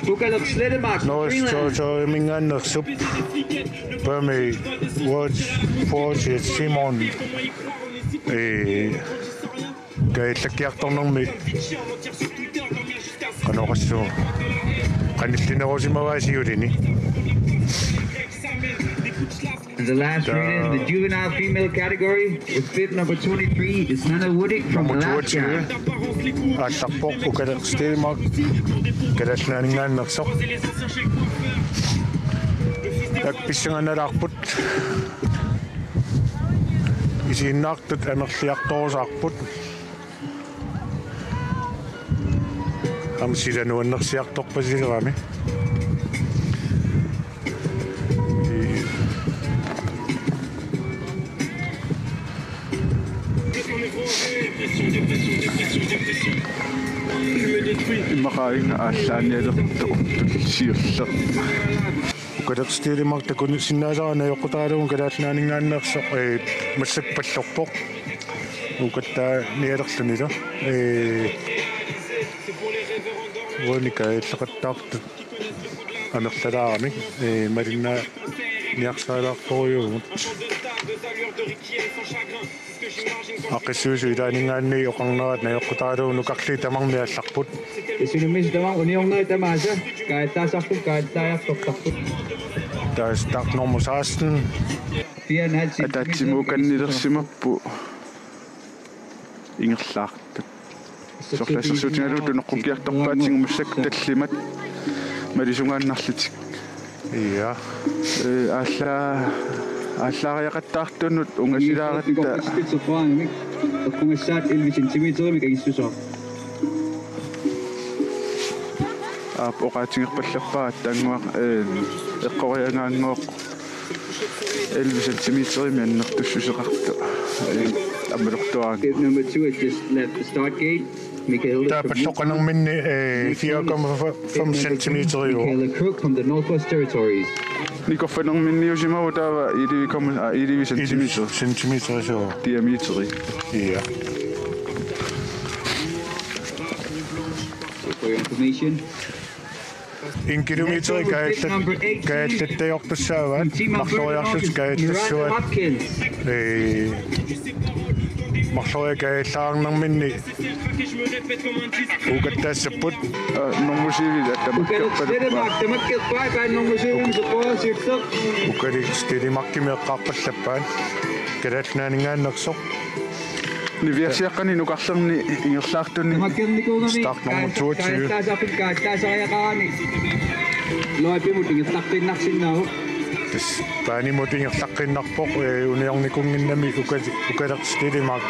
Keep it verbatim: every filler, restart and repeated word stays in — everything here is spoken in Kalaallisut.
Ukaleq Slettemark, Norris Greenland. Territoriuminngaanneersoq. Pami Watch Forge Simon. Ee, kaajallakkiartornermi qanoq oqassuunga. Qanillinerusimavaa siulini. And the last reader in the juvenile female category with bib number twenty-three is Nana Woodick from Nummer Alaska. Toogtyve. Aallarpoq Ukaleq Slettemark. Kalaallit Nunaanninngaanneersoq. Aap, pissanganalaarput. Isiginnaartut amerliartorusaarput. Aamma sila nuannersiartorpasilerami. Immaqaanga aallaanialertoq siulleq. Ukaleq Slettemark takusinnaasara najoqqutaralugu Kalaallit Nunaanninngaanneersoq, ee, massakkut pallorpoq. Ukattaanialerlunilu. Ee, uani kaajalleqattaartut amerlalaaramik, ee, malinnaaniarsaalaartorujuuvugut. Aaqqissuisut ilaanninngaanniit oqarnerat najoqqutaralugu nukarliit tamarmik aallarput. Issunummissut tamarmik uniornerit tamaasa kaajallaasarput, kaajallaajartortarput. Taava start nummer seksten. Fire en halv centimeter. Ataatsimuukannilersimappoq ingerlaartut. Sorlersutigalugu tunoqqukkiartorpaatigut massakkut tallimat malisungaannarlutik. Ja. Ee, aalla-, aallaariaqattaartunut ungasilaaratta. Eqqungassaat elleve centimeterimik angissusaa. Aap, oqaatigerpallappaa taannguaq, ee, eqqoriagaanngooq elleve centimeterimik annertussuseqartoq. Ee, ammalortuaanga. Bib number two has just left the start gate. Michaela Taava Crook. Palloqqanerminni, ee, fire komma fem centimeteriuvoq. Michaela Crook from the Northwest Territories. Nikorfanerminniusimavoq taava elleve komma, aa, elleve centimeter. Elleve centimeter, så. Diameteri. Ja. So for your information, En kilometeri kaajallat-, kaajallattajoortussaavaat, marloriarlutik kaajallassuat. Ee, marloriarlutik kaajallaarnerminni ukattaassapput. Aa, normu syvit tamakkerpaluppaat. Ukaleq Slettemarkimik eqqaarpallappaat. Kalaallit Nunaanninngaanneersoq. Niviarsiaqqani nukarlerni ingerlaartuni. Start nummer toogtyve. Tassa paanimut ingerlaqqiinnarpoq, ee, uniornikuunnginnami Uka-, Ukaleq Slettemark.